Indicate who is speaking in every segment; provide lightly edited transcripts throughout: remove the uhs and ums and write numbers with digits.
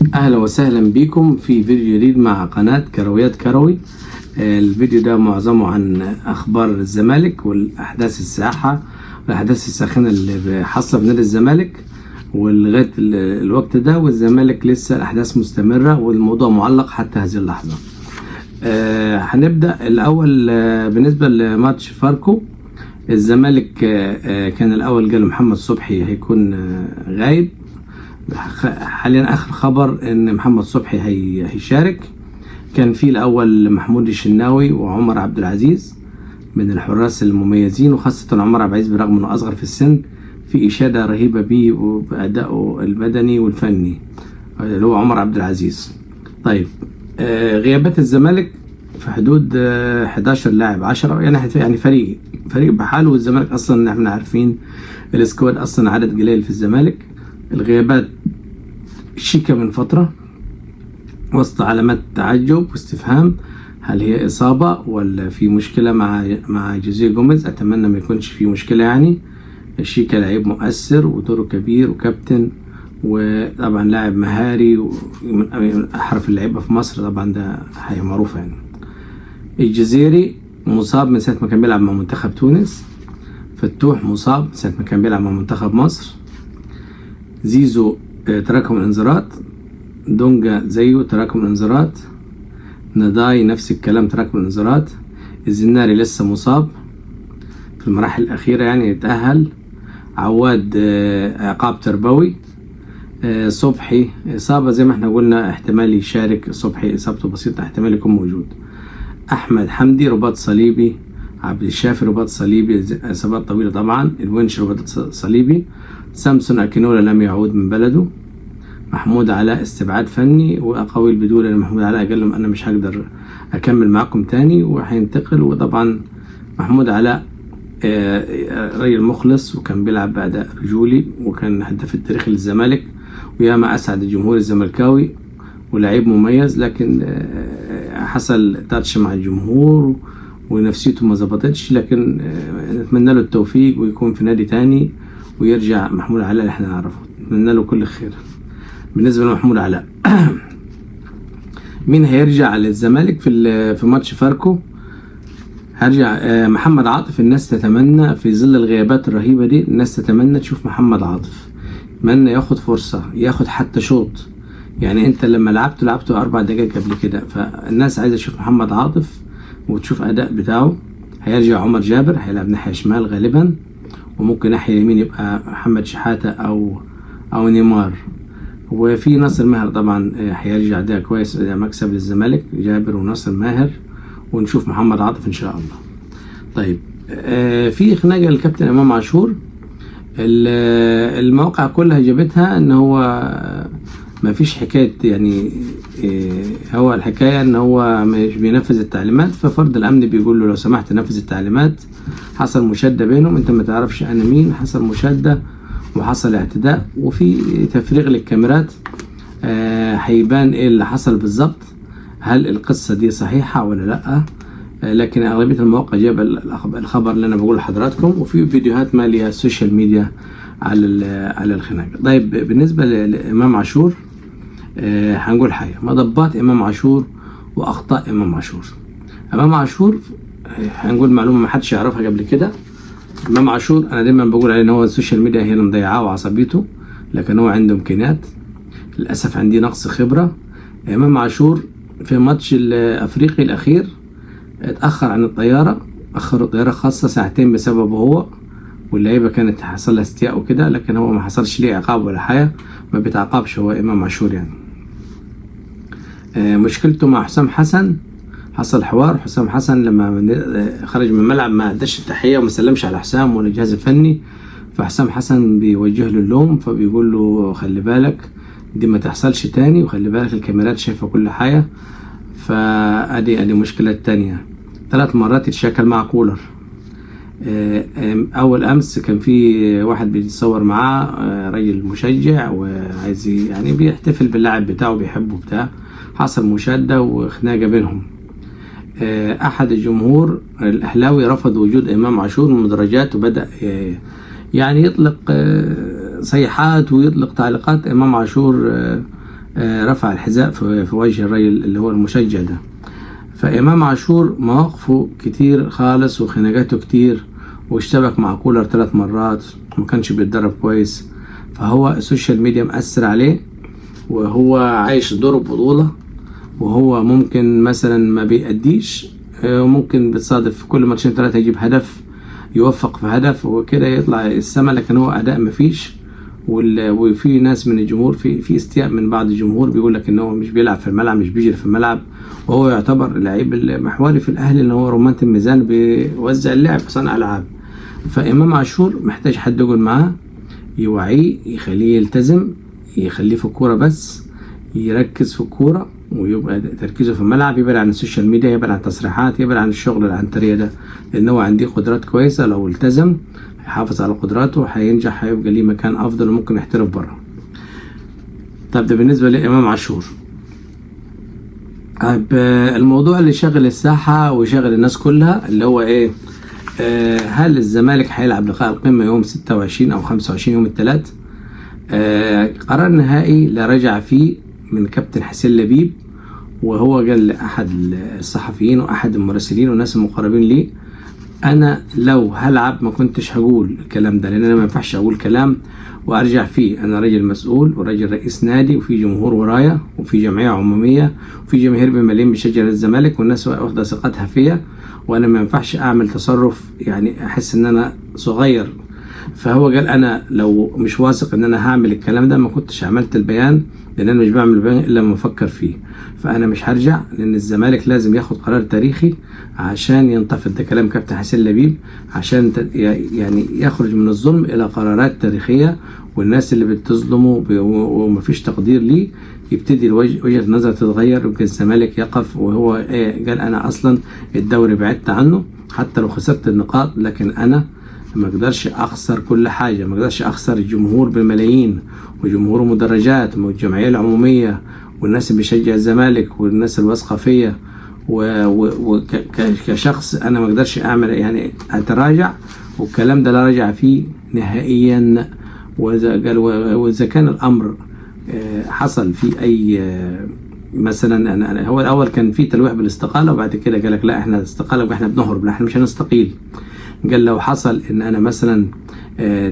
Speaker 1: اهلا وسهلا بكم في فيديو جديد مع قناة كرويات كروي. الفيديو ده معظمه عن اخبار الزمالك والاحداث الساحة والاحداث الساخنة اللي حاصلة في نادي الزمالك ولغاية الوقت ده، والزمالك لسه الاحداث مستمرة والموضوع معلق حتى هذه اللحظة. هنبدأ الاول بالنسبة لماتش فاركو. الزمالك كان الاول قال محمد صبحي هيكون غايب. حاليا اخر خبر ان محمد صبحي هيشارك. كان في الاول محمود الشناوي وعمر عبد العزيز من الحراس المميزين، وخاصة عمر عبد العزيز برغم انه اصغر في السن في اشادة رهيبة بيه وبأدائه البدني والفني اللي هو عمر عبد العزيز. طيب غيابات الزمالك في حدود 11 لاعب 10، يعني فريق بحاله. والزمالك اصلا احنا عارفين ال squad اصلا عدد قليل في الزمالك. الغيابات شيكا من فترة وسط علامات تعجب واستفهام، هل هي إصابة ولا في مشكلة مع جوزيه جوميز؟ أتمنى ما يكونش في مشكلة. يعني شيكا لعيب مؤثر ودوره كبير وكابتن، وطبعا لاعب مهاري ومن أحرف اللعيبة في مصر، طبعا ده حاجة معروفة. يعني الجزيري مصاب من ساعة ما كان بيلعب مع منتخب تونس، فتوح مصاب من ساعة ما كان بيلعب مع منتخب مصر، زيزو تراكم الانذارات، دونجا زيه تراكم الانذارات، ناداي نفس الكلام تراكم الانذارات، الزناري لسه مصاب في المراحل الأخيرة يعني يتأهل، عواد عقاب تربوي، صبحي إصابة زي ما احنا قلنا احتمال يشارك، صبحي إصابته بسيطة احتمال يكون موجود، أحمد حمدي رباط صليبي، عبد الشافي رباط صليبي إصابات طويلة طبعا، الونش رباط صليبي، سامسون أكينولا لم يعود من بلده، محمود علاء استبعاد فني، وأقاويل بتقول إن محمود علاء قال لهم أنا مش هقدر أكمل معاكم تاني وهينتقل. وطبعا محمود علاء راجل مخلص وكان بيلعب بأداء رجولي وكان هداف التاريخي للزمالك وياما أسعد الجمهور الزملكاوي ولاعيب مميز، لكن حصل تاتش مع الجمهور ونفسيته ما ظبطتش، لكن نتمنى له التوفيق ويكون في نادي تاني ويرجع محمود علاء اللي احنا نعرفه، نتمنى له كل خير. بالنسبة لمحمود علاء مين هيرجع للزمالك في ماتش فاركو؟ هرجع محمد عاطف. الناس تتمنى في ظل الغيابات الرهيبة دي، الناس تتمنى تشوف محمد عاطف، اتمنى ياخد فرصة، ياخد حتى شوط. يعني انت لما لعبته 4 دقائق قبل كده، فالناس عايزة تشوف محمد عاطف وتشوف أداء بتاعه. هيرجع عمر جابر، هيلعب ناحية شمال غالبا، وممكن ناحية يمين يبقى محمد شحاتة أو نيمار. وفي ناصر ماهر طبعا هيرجع، ده كويس، ده مكسب للزمالك، جابر وناصر ماهر، ونشوف محمد عاطف إن شاء الله. طيب في خناقة للكابتن إمام عاشور، المواقع كلها جابتها إن هو ما فيش حكاية، يعني هو الحكاية إن هو مش بينفذ التعليمات، ففرد الأمن بيقول له لو سمحت نفذ التعليمات. حصل مشادة بينهم، أنت ما تعرفش أنا مين، حصل مشادة وحصل اعتداء، وفي تفريغ للكاميرات، هيبان إيه اللي حصل بالظبط، هل القصة دي صحيحة ولا لأ. لكن أغلبية المواقع جاب الخبر اللي أنا بقوله لحضراتكم، وفي فيديوهات مالية ال social media على الخناقة. طيب بالنسبة لإمام عاشور، هنقول حاجة، مضبات إمام عاشور وأخطاء إمام عاشور. إمام عاشور، هنقول معلومة ما حدش يعرفها قبل كده. إمام عاشور أنا دايما بقول عليه إن هو ال social media هي اللي مضيعاه وعصبيته، لكن هو عنده إمكانيات، للأسف عندي نقص خبرة. إمام عاشور في ماتش الأفريقي الأخير اتأخر عن الطيارة، أخروا الطيارة خاصة ساعتين بسببه هو، واللعيبة كانت حصل لها استياء وكده، لكن هو ما حصلش ليه عقاب ولا حاجة، ما بيتعاقبش هو إمام عاشور. يعني مشكلته مع حسام حسن، حصل حوار، حسام حسن لما خرج من الملعب ما اداش التحية وما سلمش على حسام ولا الجهاز الفني، فحسام حسن بيوجه له اللوم، فبيقول له خلي بالك دي ما تحصلش تاني، وخلي بالك الكاميرات شايفة كل حاجة. فادي مشكلة تانية. 3 مرات يتشاكل مع كولر. اول امس كان في واحد بيتصور معاه، راجل مشجع وعايز يعني بيحتفل باللاعب بتاعه بيحبه بتاع، حصل مشادة وخناقة بينهم. احد الجمهور الاهلاوي رفض وجود امام عاشور من المدرجات، وبدأ يعني يطلق صيحات ويطلق تعليقات. امام عاشور رفع الحذاء في وجه الراجل اللي هو المشجع ده. فإمام عاشور مواقفه كتير خالص وخناقاته كتير، واشتبك مع كولر 3 مرات وما كانش بيتدرب كويس، فهو ال social media مأثر عليه، وهو عايش دور بطولة، وهو ممكن مثلا ما بيأديش، وممكن بتصادف في كل ماتشين 3 يجيب هدف، يوفق في هدف وكده يطلع السما، لكن هو أداء مفيش. وفي ناس من الجمهور في استياء من بعض الجمهور بيقول لك ان هو مش بيلعب في الملعب، مش بيجري في الملعب، وهو يعتبر لعيب المحوري في الاهلي اللي هو رمانة الميزان، بيوزع اللعب، صانع العاب. فامام عاشور محتاج حد يقعد معاه، يوعيه، يخليه يلتزم، يخليه في الكورة بس، يركز في الكورة ويبقى تركيزه في الملعب، يبعد عن ال social media، يبعد عن التصريحات، يبعد عن الشغل العنتريه ده، لان هو عنده قدرات كويسة، لو التزم هيحافظ على قدراته، هينجح، هيبقى ليه مكان افضل وممكن يحترف بره. طب ده بالنسبة لامام عاشور. طيب الموضوع اللي شغل الساحة وشغل الناس كلها اللي هو ايه؟ هل الزمالك هيلعب لقاء القمه يوم 26 او 25 يوم الثلاث؟ قرار نهائي لا رجع فيه من كابتن حسين لبيب، وهو قال لأحد الصحفيين وأحد المراسلين والناس المقربين ليه: أنا لو هلعب ما كنتش هقول الكلام ده، لأن أنا ما ينفعش أقول كلام وأرجع فيه، أنا راجل مسؤول وراجل رئيس نادي، وفي جمهور ورايا، وفي جمعية عمومية، وفي جماهير بملايين بتشجع الزمالك، والناس واخدة ثقتها فيا، وأنا ما ينفعش أعمل تصرف يعني أحس إن أنا صغير. فهو قال أنا لو مش واثق إن أنا هعمل الكلام ده ما كنتش عملت البيان، لأن أنا مش بعمل البيان إلا لما أفكر فيه، فأنا مش هرجع، لأن الزمالك لازم ياخد قرار تاريخي عشان ينتفض. ده كلام كابتن حسين لبيب، عشان يعني يخرج من الظلم إلى قرارات تاريخية، والناس اللي بتظلمه ومفيش تقدير ليه يبتدي وجهة النظر تتغير، ويمكن الزمالك يقف. وهو إيه قال أنا أصلا الدوري بعدت عنه حتى لو خسرت النقاط، لكن أنا ما اقدرش اخسر كل حاجة، ما اقدرش اخسر الجمهور بالملايين وجمهور مدرجات والجمعية العمومية والناس اللي بيشجع الزمالك والناس الواثقه فيا، وكشخص انا ما اقدرش اعمل يعني اتراجع، والكلام ده لا رجع فيه نهائيا. واذا قال واذا كان الامر حصل في اي مثلا أنا هو الاول كان في تلويح بالاستقاله، وبعد كده قال لك لا احنا استقالة واحنا بنهرب، لا احنا مش هنستقيل. قال لو حصل ان انا مثلا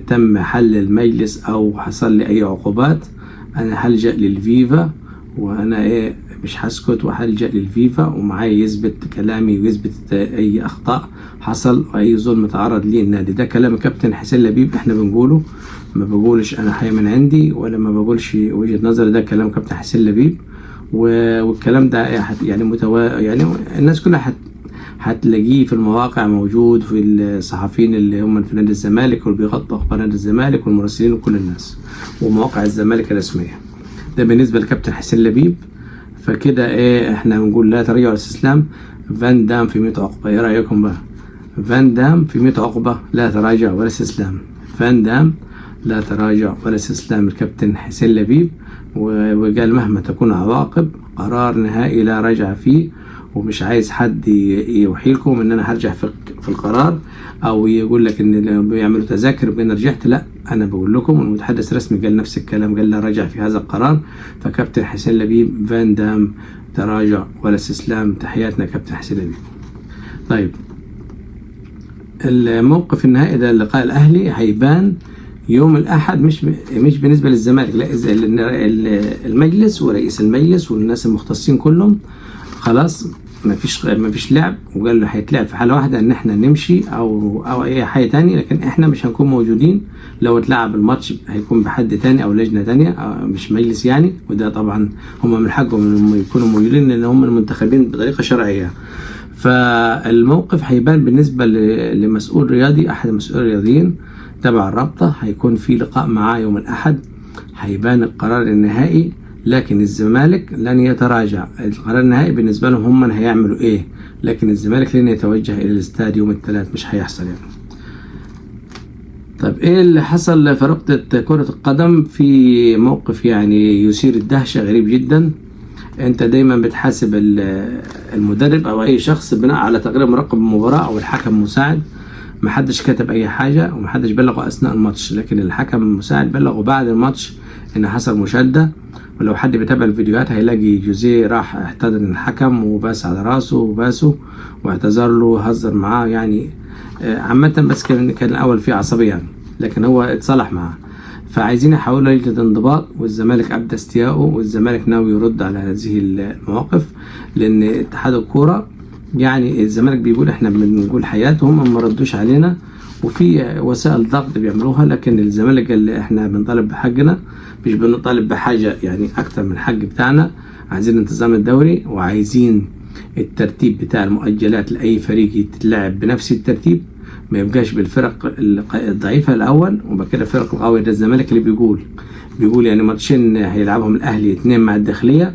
Speaker 1: تم حل المجلس او حصل لي اي عقوبات، انا هلجأ للفيفا، وانا ايه مش هسكت وهلجأ للفيفا، ومعايا يثبت كلامي ويثبت اي اخطاء حصل واي ظلم تعرض ليه النادي. ده كلام كابتن حسين لبيب احنا بنقوله، ما بقولش انا حاجة من عندي ولا ما بقولش وجهة نظري، ده كلام كابتن حسين لبيب. والكلام ده يعني يعني الناس كلها هتلاقيه في المواقع، موجود في الصحفيين اللي هم في نادي الزمالك واللي بيغطوا اخبار نادي الزمالك والمراسلين وكل الناس ومواقع الزمالك الرسمية. ده بالنسبة لكابتن حسين لبيب. فكده ايه احنا بنقول لا تراجع ولا استسلام. فان دام في 100 عقبه، ايه رايكم بقى؟ فان دام في 100 عقبه، لا تراجع ولا استسلام. فان دام لا تراجع ولا استسلام، الكابتن حسين لبيب، وقال مهما تكون عواقب قرار نهائي لا رجع فيه، ومش عايز حد يوحيلكم ان انا هرجع في القرار، او يقول لك ان بيعملوا تذاكر بان رجعت. لا، انا بقول لكم والمتحدث الرسمي قال نفس الكلام، قال لا رجع في هذا القرار. فكابتن حسين لبيب فان دام تراجع ولا استسلام. تحياتنا كابتن حسين لبيب. طيب الموقف النهائي ده لقاء الاهلي هيبان يوم الاحد، مش بالنسبة للزمالك، لا، المجلس ورئيس المجلس والناس المختصين كلهم خلاص ما فيش لعب، وقال له هيتلعب في حاله واحدة ان احنا نمشي او اي حاجة تانية، لكن احنا مش هنكون موجودين. لو اتلعب الماتش هيكون بحد تاني او لجنة تانية، أو مش مجلس يعني. وده طبعا هم من حقهم انهم يكونوا موجودين لان هم المنتخبين بطريقة شرعية. فالموقف هيبان بالنسبة لمسؤول رياضي، احد المسؤولين الرياضيين تبع الرابطة، هيكون في لقاء معاه يوم الاحد، هيبان القرار النهائي. لكن الزمالك لن يتراجع، القرار النهائي بالنسبة لهم هم هيعملوا ايه، لكن الزمالك لن يتوجه الى الاستاد يوم الثلاث، مش هيحصل يعني. طيب ايه اللي حصل في رابطة كرة القدم في موقف يعني يثير الدهشة، غريب جدا. انت دايما بتحاسب المدرب او اي شخص بناء على تقرير مراقب المباراة او الحكم المساعد. محدش كتب اي حاجة ومحدش بلغه اثناء الماتش، لكن الحكم المساعد بلغه بعد الماتش ان حصل مشاده. ولو حد بيتابع الفيديوهات هيلاقي جوزيه راح احتضن الحكم وباس على راسه وباسه واعتذر له وهزر معاه يعني عامة، بس كان الاول في عصبية يعني، لكن هو اتصالح معاه. فعايزين يحولوا لجنة انضباط، والزمالك ابدى استيائه، والزمالك ناوي يرد على هذه المواقف، لان اتحاد الكورة يعني الزمالك بيقول احنا بنقول حياته، هم ما ردوش علينا، وفي وسائل ضغط بيعملوها، لكن الزمالك قال احنا بنطالب بحقنا، مش بنطالب بحاجة يعني اكتر من الحق بتاعنا. عايزين انتظام الدوري، وعايزين الترتيب بتاع المؤجلات لأي فريق يتلعب بنفس الترتيب، ما يبقاش بالفرق الضعيفة الأول وبعد كده الفرق القوية. ده الزمالك اللي بيقول يعني ماتشين هيلعبهم الأهلي، 2 مع الداخلية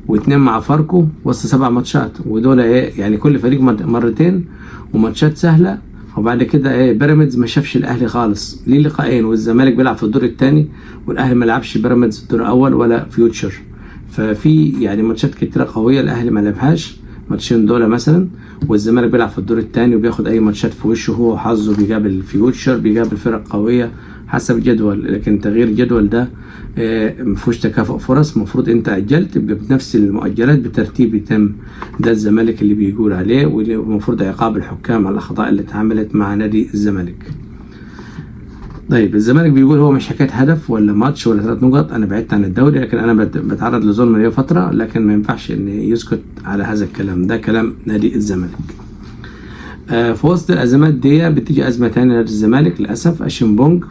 Speaker 1: و2 مع فاركو، وسط 7 ماتشات، ودول ايه يعني كل فريق مرتين وماتشات سهلة. وبعد كده ايه بيراميدز ما شافش الأهلي خالص، ليه لقاءين، والزمالك بيلعب في الدور الثاني، والأهلي ما لعبش بيراميدز الدور الأول ولا فيوتشر. ففي يعني ماتشات كتيرة قوية الأهلي ما لعبهاش، ماتشين دول مثلا، والزمالك بيلعب في الدور الثاني وبياخد اي ماتشات في وشه هو وحظه، بيقابل فيوتشر، بيقابل فرق قوية حسب الجدول. لكن تغيير الجدول ده ما فيهوش تكافؤ فرص، المفروض انت اجلت يبقى بنفس المؤجلات بترتيب يتم. ده الزمالك اللي بيقول عليه، والمفروض عقاب الحكام على الاخطاء اللي اتعملت مع نادي الزمالك. طيب الزمالك بيقول هو مش حكاية هدف ولا ماتش ولا 3 نقط، انا بعدت عن الدوري، لكن انا بتعرض لظلم ليا فترة، لكن ما ينفعش ان يسكت على هذا الكلام. ده كلام نادي الزمالك. في وسط الازمات دي بتيجي ازمة ثانية لنادي الزمالك للاسف. اشيمبونج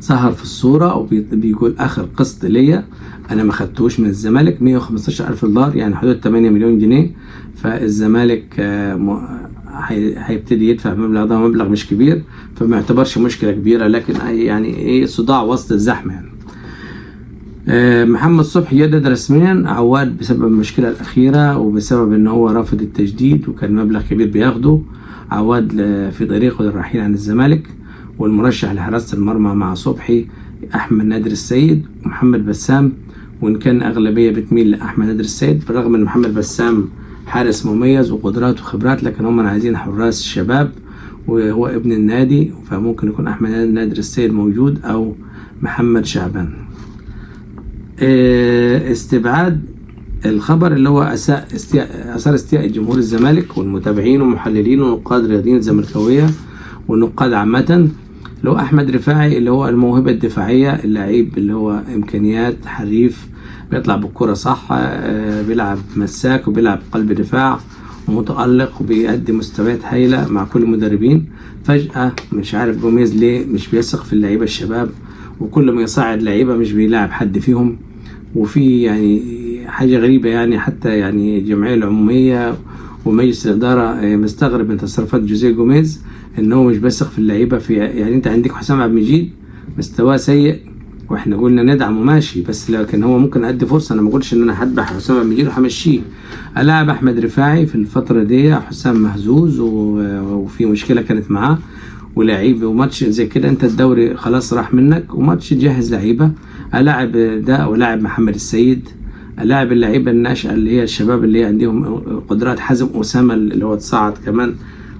Speaker 1: ظهر في الصورة وبيقول اخر قسط ليا انا ما خدتوش من الزمالك 115,000 دولار، يعني حدود 8 مليون جنيه. فالزمالك هيبتدي يدفع المبلغ ده، مبلغ مش كبير فما يعتبرش مشكلة كبيرة، لكن يعني ايه صداع وسط الزحمة يعني. محمد صبحي جدد رسميا عواد بسبب المشكلة الأخيرة وبسبب ان هو رافض التجديد وكان مبلغ كبير بياخده. عواد في طريقه للرحيل عن الزمالك، والمرشح لحراسة المرمى مع صبحي أحمد نادر السيد ومحمد بسام، وإن كان أغلبية بتميل لأحمد نادر السيد، بالرغم إن محمد بسام حارس مميز وقدرات وخبرات، لكن هم عايزين حراس شباب وهو ابن النادي، فممكن يكون أحمد نادر السيد موجود أو محمد شعبان. استبعاد الخبر اللي هو أثار استياء جمهور الزمالك والمتابعين ومحللين ونقاد رياضيين الزملكاوية والنقاد عامة، اللي هو أحمد رفاعي اللي هو الموهبة الدفاعية، اللعيب اللي هو إمكانيات، حريف، بيطلع بالكرة صح، بيلعب مساك وبيلعب قلب دفاع ومتألق وبيأدي مستويات هايلة مع كل المدربين. فجأة مش عارف جوميز ليه مش بيثق في اللعيبة الشباب، وكل ما يصعد لعيبة مش بيلاعب حد فيهم، وفي يعني حاجة غريبة يعني، حتى يعني الجمعية العمومية ومجلس الإدارة مستغرب من تصرفات جوزيه جوميز إن هو مش بيثق في اللعيبة. في يعني أنت عندك حسام عبد المجيد مستواه سيء واحنا قلنا ندعمه ماشي، بس لكن هو ممكن ادي فرصة، انا ما اقولش ان انا هذبح حسام عبد المجيد وهمشيه. العب احمد رفاعي في الفترة دي، حسام مهزوز وفي مشكلة كانت معاه ولاعيب، وماتش زي كده انت الدوري خلاص راح منك، وماتش جاهز لعيبة. الاعب ده ولاعب محمد السيد، الاعب اللعيبة الناشئة اللي هي الشباب اللي هي عندهم قدرات، حازم اسامة اللي هو اتصعد كمان،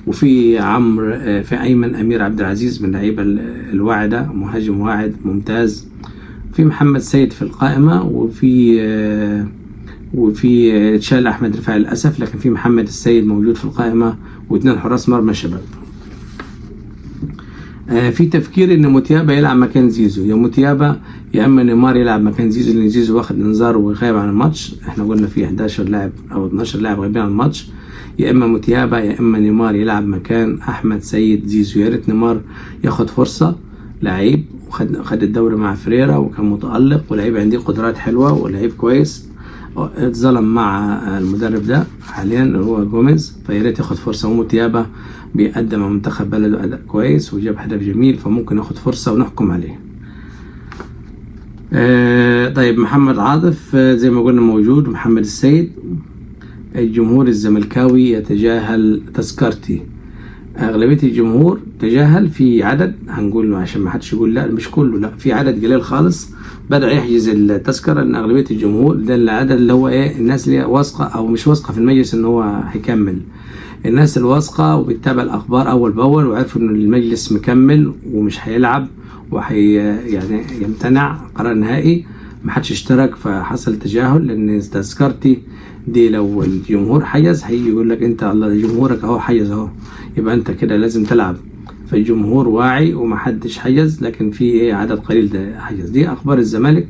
Speaker 1: وفي عمرو، في ايمن امير عبد العزيز من اللعيبة الواعدة، مهاجم واعد ممتاز، في محمد سيد في القائمة، وفي اتشال احمد رفاعي للاسف، لكن في محمد السيد موجود في القائمة، واثنين حراس مرمى شباب. في تفكير ان موتيابا يلعب مكان زيزو، يا موتيابا يا اما نيمار يلعب مكان زيزو، لان زيزو واخد انذار وغايب عن الماتش. احنا قلنا في 11 لاعب او 12 لاعب غايبين عن الماتش، يا اما موتيابا يا اما نيمار يلعب مكان احمد سيد زيزو. يا ريت نيمار ياخد فرصة، لعيب وخد الدوري مع فريرا وكان متألق، ولعيب عنده قدرات حلوة ولعيب كويس، اتظلم مع المدرب ده حاليا اللي هو جوميز، فيا ريت ياخد فرصة. وموتيابا بيقدم مع منتخب بلده اداء كويس وجاب هدف جميل، فممكن ياخد فرصة ونحكم عليه. طيب محمد عاطف زي ما قلنا موجود، محمد السيد. الجمهور الزملكاوي يتجاهل تذكرتي، اغلبية الجمهور تجاهل، في عدد هنقول عشان ما حدش يقول لا مش كله، لا في عدد قليل خالص بدا يحجز التذكرة، ان اغلبية الجمهور ده العدد اللي هو ايه، الناس اللي واثقة او مش واثقة في المجلس ان هو هيكمل. الناس الواثقة وبتتابع الأخبار أول بأول وعرفوا إن المجلس مكمل ومش هيلعب وحي يعني يمتنع قرار نهائي، محدش اشترك، فحصل تجاهل. لأن تذكرتي دي لو الجمهور حجز هيجي يقول لك أنت الله جمهورك أهو حجز أهو، يبقى أنت كده لازم تلعب. فالجمهور واعي ومحدش حجز، لكن في ايه عدد قليل ده حجز. دي اخبار الزمالك.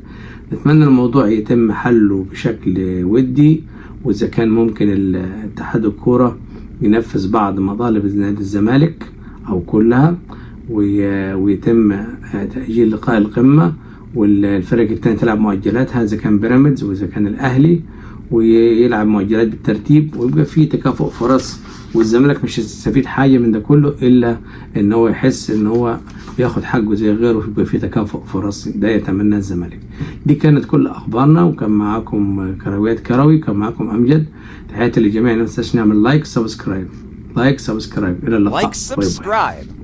Speaker 1: نتمنى الموضوع يتم حله بشكل ودي، واذا كان ممكن اتحاد الكورة ينفذ بعض مطالب نادي الزمالك او كلها، ويتم تأجيل لقاء القمة، والفرق التانية تلعب مؤجلاتها اذا كان بيراميدز واذا كان الاهلي، ويلعب مؤجلات بالترتيب، ويبقى في تكافؤ فرص. والزمالك مش هيستفيد حاجة من ده كله إلا إن هو يحس إن هو بياخد حقه زي غيره، يبقى في تكافؤ فرص. ده يتمنى الزمالك. دي كانت كل أخبارنا، وكان معاكم كرويات كروي، كان معاكم أمجد. تحياتي للجميع، ما ننساش نعمل like subscribe، like subscribe. إلى اللقاء،
Speaker 2: Like
Speaker 1: bye bye.
Speaker 2: subscribe.